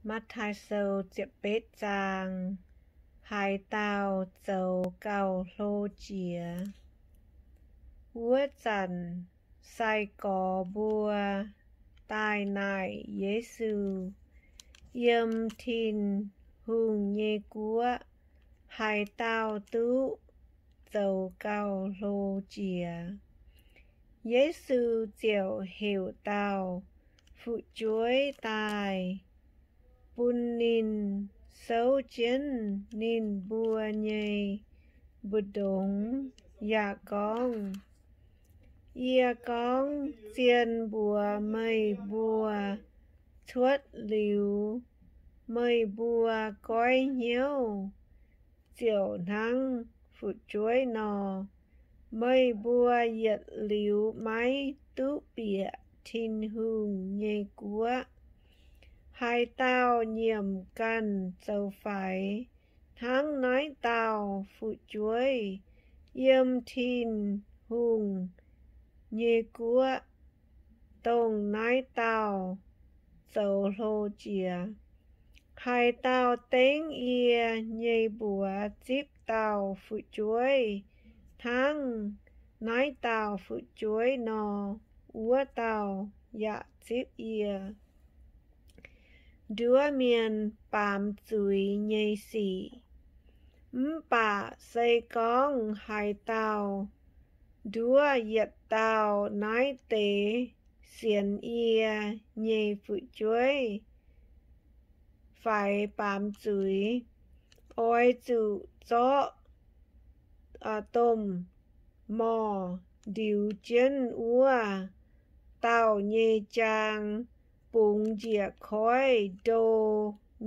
Matv^taai Sou ziepc betv zaang. Haaix dauh zoux gauh hlo jiex. Wuov zanc sai-gorx mbuo daaih naaic Yesu, Yiem Tin-Hungh nyei guoqv haaix dauh duqv zoux gauh hlo jiex? Yesu ziouc heuc dauh fu'jueiv daaih, bun ninh souv jienv ninh mbuo nyei mbu'ndongx, yaac gorngv, Yie gorngv zien mbuox meih mbuo, cuotv liuz meih mbuo goiv hnyouv ziouc hnangv fu'jueiv nor, meih mbuo yietc liuz maiv duqv bieqc Tin-Hungh nyei guoqv. Haaix dauh nyiemc ganh zoux faix hnangv naaiv dauh fu'jueiv, yiem Tin-Hungh nyei guoqv, dongh naaiv dauh zoux hlo jiex. Haaix dauh dengv yie nyei mbuox zipv dauh fu'jueiv hnangv naaiv dauh fu'jueiv nor, wuov dauh yaac zipv yie. Nduov Mienh Baamz Zuiz Nyei Sic. Mv baac se gorngv haaix dauh nduov yietc dauh naaiv deix sienx yie nyei fu'jueiv faix baamz zuiz, oix zuqc zorqv domh morh ndiux jienv wuov dauh nyei jaang, bungx njiec koiv ndo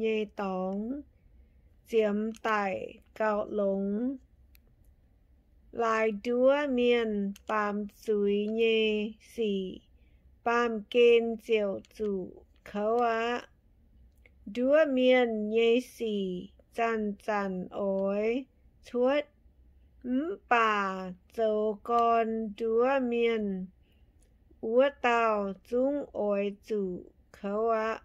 nyei dorngx, ziemx daic gauh longx. Laaix nduov mienh baamz zuiz nyei sic, baamh gen ziouc zuqc kouv aqv. Nduov mienh nyei sic zanc-zanc oix cuotv, mv baac zoux gorn nduov mienh wuov dauh zungv oix zuqc kouv aqv.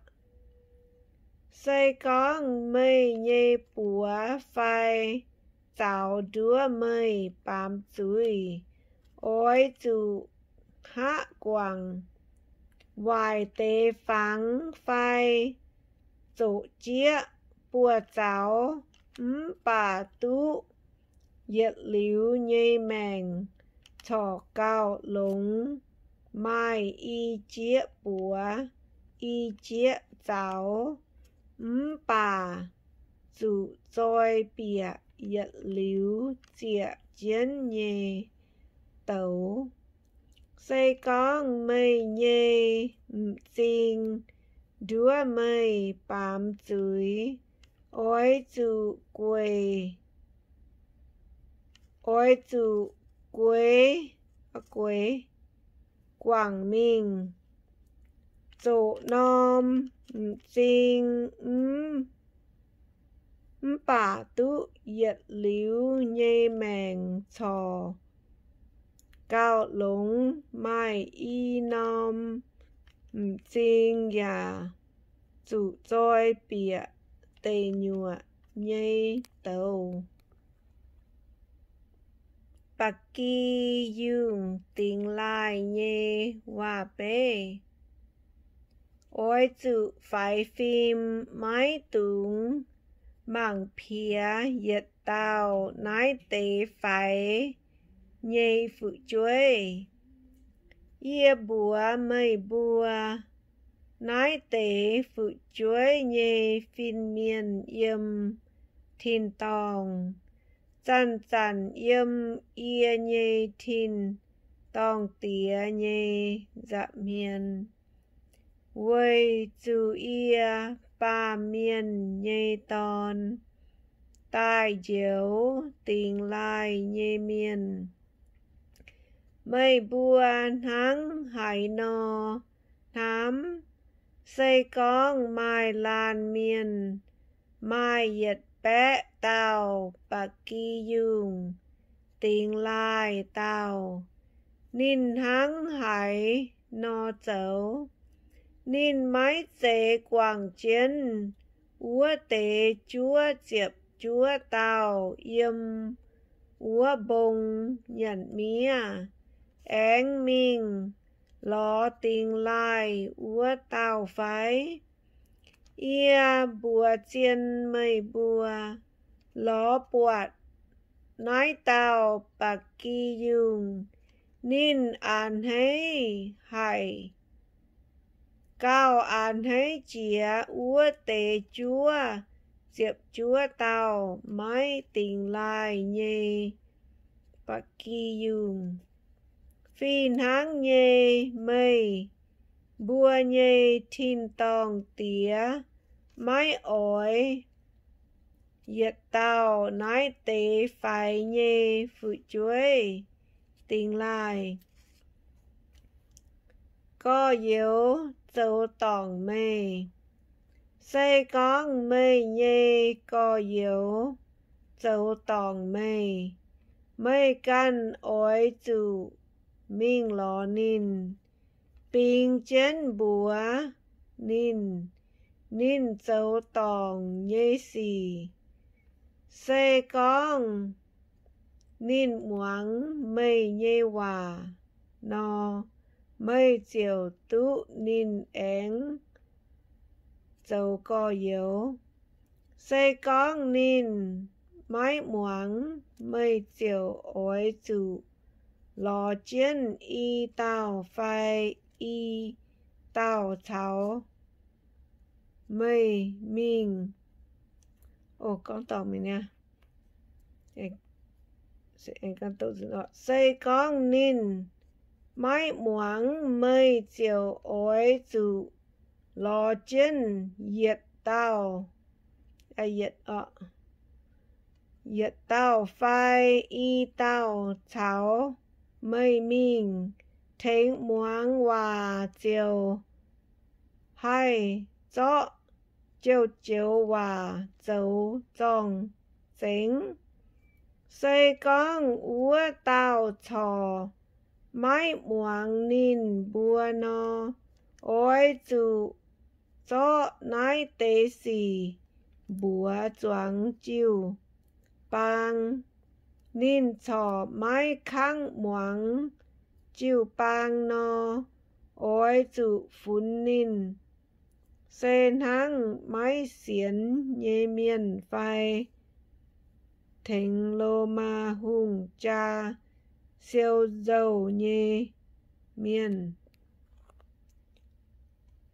Se gorngv meih nyei buoz fai zaux nduov meih baamz zuiz, oix zuqc hngaqv guangc, waaic deix fangx fai zoqc jieqv buoz-zaux, mv baac duqv yietc liuz nyei maengc corc gauh longx maaih i jieqv buoz, i jieqv zaux, mv baac zuqc zoi bieqc yietc liuz zieqc jienv nyei douz. Se gorngv meih nyei m'zing nduov meih baamz zuiz, oix zuqc gueic, oix zuqc gueix, gueix guangc mingh. Zoqc norm m'zing mv, mv baac duqv yietc liuz nyei maengc corc gauh longx maaih i norm m'zing yaac zuqc zoi bieqc deic nyuoqc nyei douz. Ba'gi Yungh Dingx Laaih Nyei Waac-Beiv. Oix zuqc faix fim maiv dungx mangc piex yietc dauh naaiv deix faix nyei fu'jueiv. Yie mbuox meih mbuo, naaiv deix fu'jueiv nyei fin-mienh yiem tin-dorngh zanc-zanc yiem yie nyei Tin-Dorngh Diex nyei nza'hmien, weic zuqc yie, Baamh Mienh nyei Dorn, daaih njoux dingx laaih nyei mienh. Meih mbuo hnangv haaix nor hnamv? Se gorngv maaih laanh mienh maaih yietc baeqv dauh ba'gi yungh dingx laaih dauh, ninh hnangv haaix nor zoux? Ninh maiv zeiz guangc jienv wuov deix juov ziepc juov dauh yiem wuov mbong nyanc miev, aengx mingh lorz dingx laaih wuov dauh fai? Yie mbuox zien meih mbuo, lorz buatc naaiv dauh ba'gi yungh, ninh a'hneiv haic gauh a'hneiv jiex wuov deix juov ziepc juov dauh maiv dingx laaih nyei ba'gi yungh. Fih hnangv nyei, meih mbuo nyei tin-dorngh Diex maiv oix yietc dauh naaiv deix faix nyei fu'jueiv dingx laaih gorx-youz zoux dorngc meih. Se gorngv meih nyei gorx-youz zoux dorngc meih, meih ganh oix zuqc mingh lorz ninh, bingx jienv mbuox ninh, ninh zoux dorngc nyei sic. Se gorngv ninh muangx meih nyei waac nor, meih ziouc duqv ninh aengx zoux gorx-youz. Se gorngv ninh maiv muangx, meih ziouc oix zuqc lorz jienv i dauh fai i dauh caux meih mingh. Se gorngv ninh maiv muangx, meih ziouc oix zuqc lorz jienv yietc dauh, yietc dauh fai i dauh caux meih mingh. Tengx muangx waac ziouc haih zorqv joux-joux waac zoux zorng-zengx. Se gorngv wuov dauh corc maiv muangx ninh mbuo nor, oix zuqc zorqv naaiv deix sic mbuox zuangx jiu-baang. Ninh corc maiv kangv muangx jiu-baang nor, oix zuqc funx ninh se hnangv maiv sienx nyei mienh fai tengx Lomaa hungh jaa siou nzouh nyei mienh.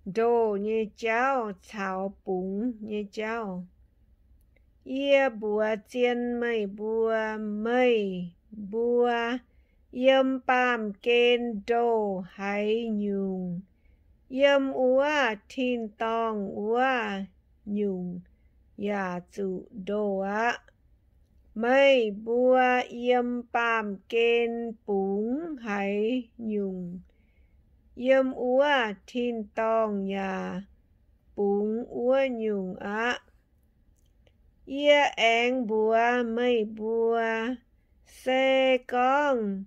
Ndoh nyei jauv caux bungx nyei jauv. Yie mbuox zien meih mbuo, meih mbuo yiem baamh gen ndoh haaix nyungc, yiem wuov tin-dorngh wuov nyungc yaac zuqc ndoh aqv. Meih mbuo yiem baamh gen bungx haaix nyungc, yiem wuov tin-dorngh yaac bungx wuov nyungc aqv. Yie aengx mbuox meih mbuo, se gorngv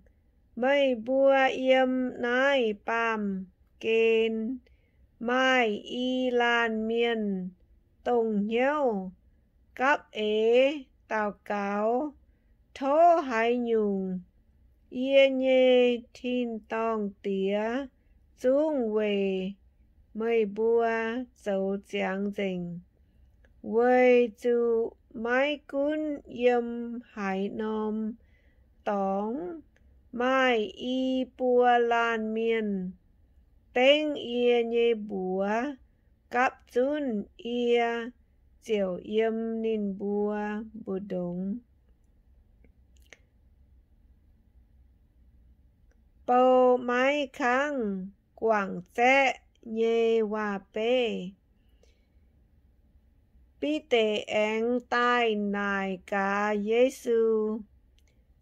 meih mbuo yiem naaiv baamh gen maaih i laanh mienh dongh hnyouv gapv eix daux gaux tov haaix nyungc, yie nyei tin-dorngh Diex zungv weic meih mbuo zoux ziangx nzengc. Weic zuqc maiv gunv yiem haaix norm dorngx maaih i buo laanh mienh dengv yie nyei mbuox gapv zunv, yie ziouc yiem ninh mbuo mbu'ndongx. Bou maiv kangv guangc zaeqv nyei waac-beiv. Bide aengx daaih naaic gaax Yesu,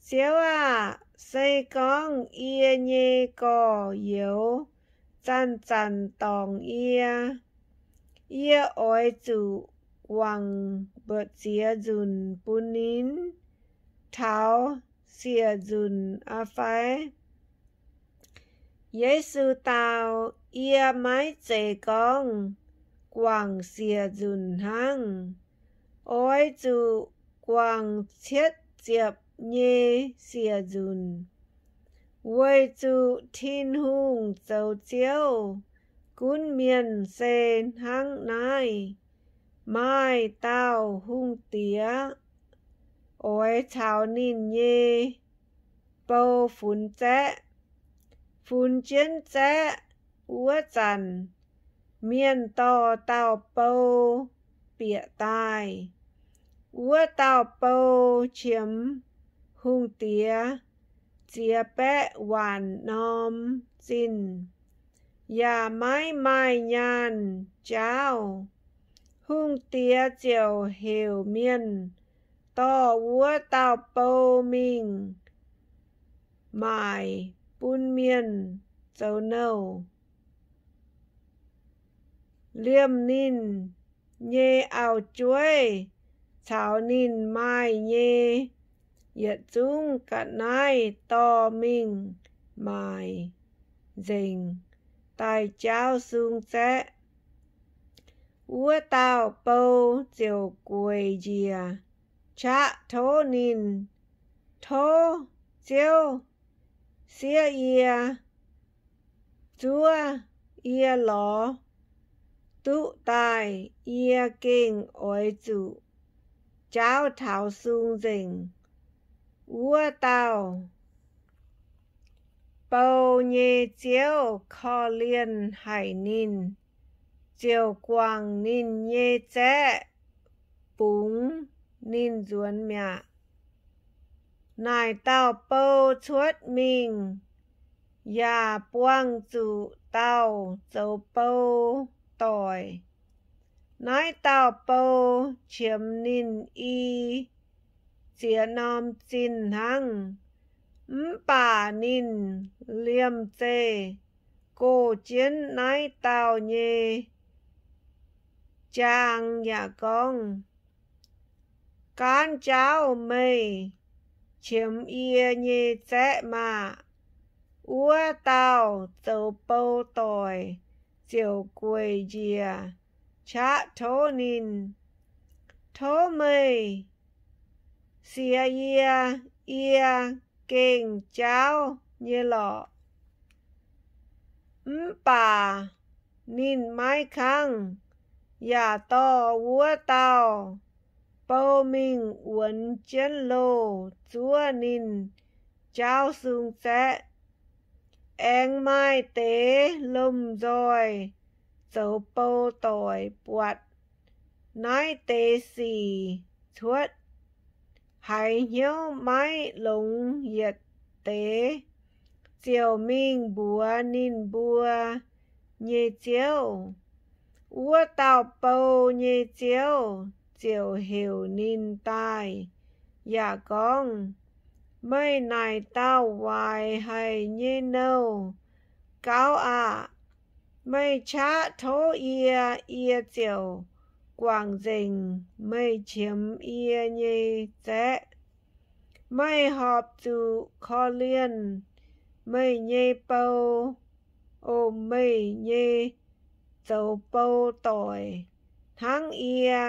Ziouv aah! Se gorngv yie nyei gorx-youz zanc-zanc dorngc yie, yie oix zuqc guangc mbu'ziex nzunc bun ninh taux siec nzunc aqv fai? Yesu dau, Yie maiv zeiz gorngv guangc siec nzunc hnangv. Oix zuqc guangc cietv ziepc nyei siec nzunc, weic zuqc Tin-Hungh zoux Ziouv gunv mienh se hnangv naaiv. Maaih dauh hungh diex oix caux ninh nyei bou funx zaeqv. Funx jienv zaeqv wuov zanc, mienh dorh dauh bou bieqc daaih. Wuov dauh bou qiemx hungh diex ziex baeqv waanc norm zinh, yaac maiv maaih nyaanh jaauv. Hungh diex ziouc heuc mienh dorh wuov dauh bou mingh maaic bun mienh zoux nouh, liemh ninh nyei auv-jueiv caux ninh maaih nyei yietc zungv ga'naaiv dorh mingh maaic nzengc daaih jaauv sung zaeqv. Wuov dauh bou ziouc gueic njiec qaqv tov ninh, Tov Ziouv siev yie, zuov yie lorz duqv daaih. Yie gengh oix zuqc jaauv taux sung nzengc. Wuov dauh bou nyei ziouv korv-lienh haic ninh, ziouc guangc ninh nyei zaeqv bungx ninh nzuonx mi'aqv. Naaic dauh bou cuotv mingh yaac buangh zuqc dauh zoux bou doic. Naaiv dauh bou qiemx ninh i ziex norm zinh hnangv, mv baac ninh liemh zeih goh jienv naaiv dauh nyei jaang yaac gorngv, Gaanv jaauv meih qiemx yie nyei zaeqv maah! Wuov dauh zoux bou doic ziouc gueic njiec qaqv tov ninh, Tov meih siex yie, yie gengh jaauv nyei lorqc. Mv baac ninh maiv kangv, yaac dorh wuov dauh bou mingh wuonx jienv loh zuov ninh jaauv sung zaeqv. Aengx maaih deix lomh nzoih zoux bou doic buatc naaiv deix sic cuotv, haiz hnyouv maiv longx yietc deix, ziouc mingh mbuox ninh mbuo nyei ziouv. Wuov dauh bou nyei ziouv ziouc heuc ninh daaih yaac gorngv, Meih naaic dauh waaic haic nyei nouh gauv aah! Meih qaqv tov yie, yie ziouc guangc nzengc meih qiemx yie nyei zaeqv. Meih horpc zuqc korv-lienh meih nyei bou, o meih nyei zoux bou doic, hnangv yie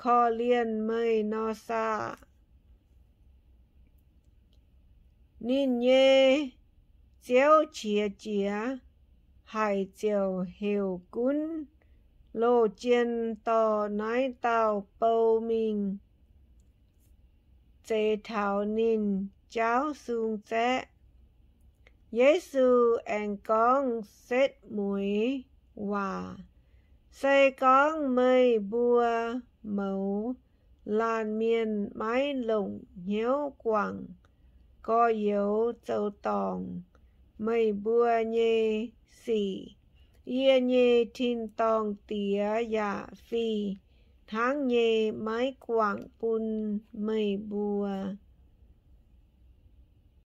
korv-lienh meih nor saah! Ninh nyei ziouv qiex jiez haic ziouc heuc gunv loh jien dorh naaiv dauh bou mingh zeix taux ninh jaauv sung zaeqv. Yesu aengx gorngv setv mueiz waac, Se gorngv meih mbuo mouz laanh mienh maiv longc hnyouv guangc gorx-youz zoux dorngc meih mbuo nyei sic, yie nyei tin-dorngh Diex yaac fih hnangv nyei maiv guangc bun meih mbuo.